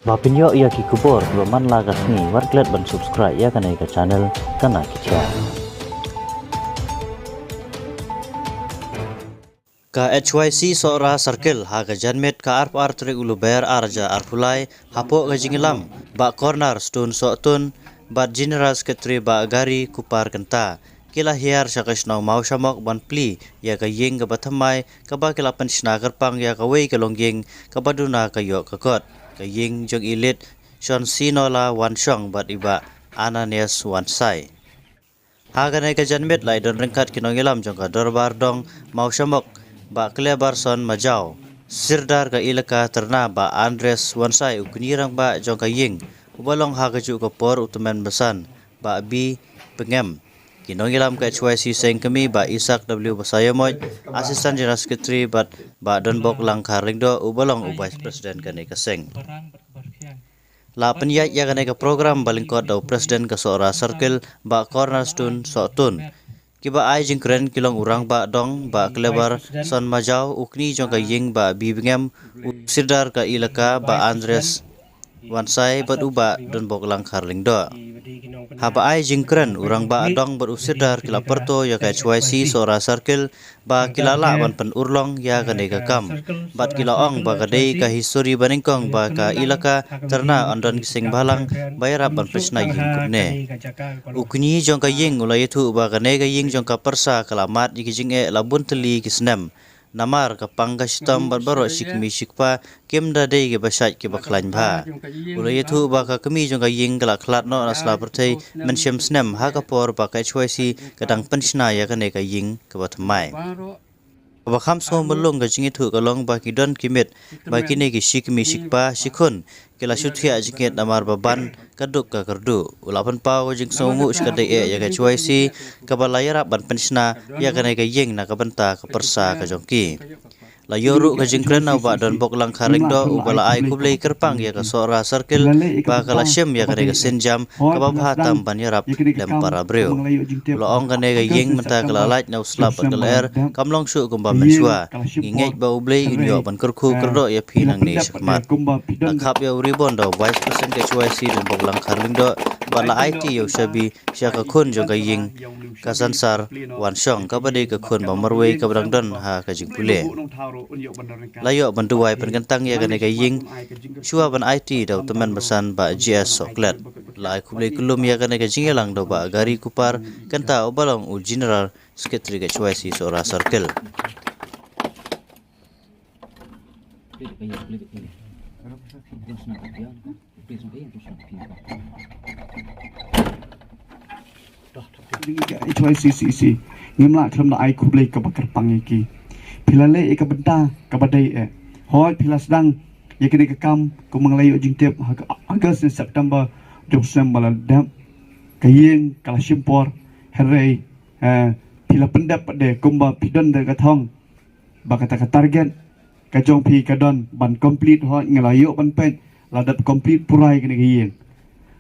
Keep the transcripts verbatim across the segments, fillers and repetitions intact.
Ba pynïoh ïa ki khubor kiba man la ka sngi, wat klet ban subscribe ïa kane ka channel Kana Ki Jia. Ka H Y C Sohra Circle ha ka janmiet ka arphew ar tarik u Lber ar hajar arphew lai, hapoh ka jingïalam Bah Cornerstone Sohtun bad General Secretary Bah Gari Kupar Kynta, ki la hiar sha ka shnong Mawshamok ban plie ïa ka ïing kaba thymmai kaba ki la pynshna kyrpang ïa kawei ka longïing kaba duna ka ïoh ka kot, ka ïing jong i Late Shonsinola Wanshong bad i Bah Ananias Wansai. Ha kane ka janmiet la ïadon ryngkat ki nongïalam jong ka Dorbar Dong Mawshamok, Bah Klebarson Majaw, Sirdar ka Elaka Tyrna Bah Andres Wansai, u kñi rangbah jong ka ïing uba long ha kajuh ka por u tymmen basan Bah B Pengem, ki nongïalam ka H Y C Seng Kmie Bah Isaac W Basaiawmoit, Assistant General Secretary, bad Bah Donbok Langkhar Lyngdoh uba long u Vice President kane ka seng. La pynïaid ïa kane ka program ba lyngkot da u President ka Sohra Circle Bah Cornerstone Sohtun. Kiba ai jingkren ki long u Rangbah Dong Bah Klebarson Majaw, u kñi jong ka ïing Bah B Pengem, u Sirdar ka Elaka Bah Andres Wansai bad u Bah Donbok Langkhar Lyngdoh. Haba ai jingkren, u Rangbah Dong bad u Sirdar ki la pyrto ïa ka H Y C Sohra Circle ba ki la lah ban pynurlong ïa kane ka kam bad ki la ong ba ka dei ka histori ba nyngkong ba ka Elaka Tyrna yn don ki seng bhalang ba ïarap ban pynshna ïing kumne. U kñi jong ka ïing u la ïathuh ba kane ka ïing jong ka pyrsa ka la mad ïa ki jingeh la bun tylli ki snem. Namar ka pang ka shitom bad baroh shi kmie shi kpa kim da dei kiba shait kiba khlaiñ bha. U la ïathuh ba ka kmie jong ka ïing ka la khlad noh na sla pyrthei mynshem snem ha ka por ba ka H Y C ka dang pynshna ïa kane ka ïing kaba thymmai. Kaba kham sngewmyllung ka jingïathuh ka long ba ki don ki miet ba kine ki shi kmie shi kpa shi khun ki la shu thiah jingit namar ba ban ka duk ka kyrduh. U la pynpaw ka jingsngewnguh shikatdei eh ïa ka H Y C kaba la ïarap ban pynshna ïa kane ka ïing na ka bynta ka pyrsa ka jong ki. La ïoh ruh ka jingkren na u Bah Donbok Langkhar Lyngdoh uba la ai khublei kyrpang ïa ka Sohra Circle ba ka la shim ïa kane ka sienjam kaba bha tam ban ïarap lem para briew. U la ong kane ka ïing mynta ka la lait na u slap bad ka lyer, kam long shuh kumba mynshuwa. Ngi ngeit ba U Blei un ïoh ban kyrkhu kyrdoh ïa phi nangne shakhmat. La khap ïa u ribon da u Vice President ka H Y C Donbok Langkhar Lyngdoh bad la aiti ïa u shabi sha ka khun jong ka ïing, ka Sansar Wanshong, kaba dei ka khun ba marwei kaba dang don ha ka jingpule. La ïoh ban duwai pynkyntang ïa kane ka ïing shuwa ban aiti da u tymmen basan Bah G S Sohklet. La ai khublei kyllum ïa kane ka jingïalang da u Bah Gari Kupar Kynta uba long u General Secretary ka H Y C Sohra Circle. H Y C C C, ngim lah khlem da ai khublei kaba kyrpang ïa ki. Phi la leh ïa ka bynta kaba dei eh. Hooid phi la sdang ïa kane ka kam kum ma nga la ïoh jingtip ha ka August ne September jong snem ba la dep. Ka ïing ka la shim por, hynrei eh, phi la pyndep pat de kumba phi don da ka thong ba kata ka target ka jong phi ka don ban complete, hooid nga la ïoh ban peit la dep complete pura ïa kane ka ïing.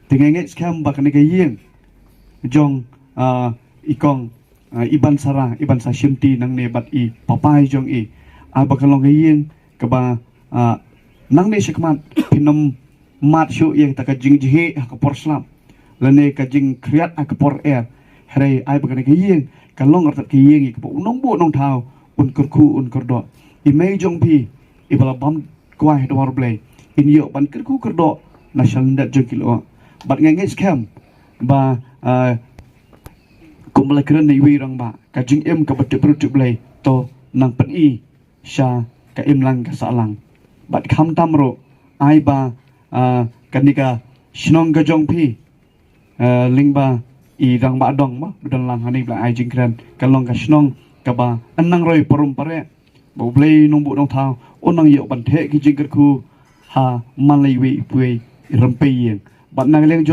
Te nga ngeit skhem ba kane ka ïing jong ah, i kong ah, i Bansara, i Bansa Shimti nangne bad i papai jong i, ah, ba ka long ka ïing kaba ah, nangne shakhmat phin ym mad shuh ïa kata ka jingjhieh ha ka por slap lane ka jingkhriat ha ka por er. Hynrei ai ba kane ka ïing ka long artat ka ïing ïa kaba u nongbuh nongthaw un kyrkhu un kyrdoh. I mei jong phi iba la bam kwai ha dwar Blei in ïoh ban kyrkhu kyrdoh na shalyndet jong ki lyoh. Bad nga ngeit skhem ba ah, kumba la kren na iwei i rangbah, ka jingim kaba tip briew tip Blei, to nang pyni sha ka imlang ka sahlang. Bad khamtam ruh ai ba ah, kane ka shnong ka jong phi ah, lyngba i Rangbah Dong ba u don lang hangne ba la ai jingkren, ka long ka shnong kaba yn nang roi parum pareh. Ba U Blei nongbuh nongthaw un nang ïoh ban theh ki jingkyrkhu ha man la iwei iwei i rympei ïing. Bad na ka liang jong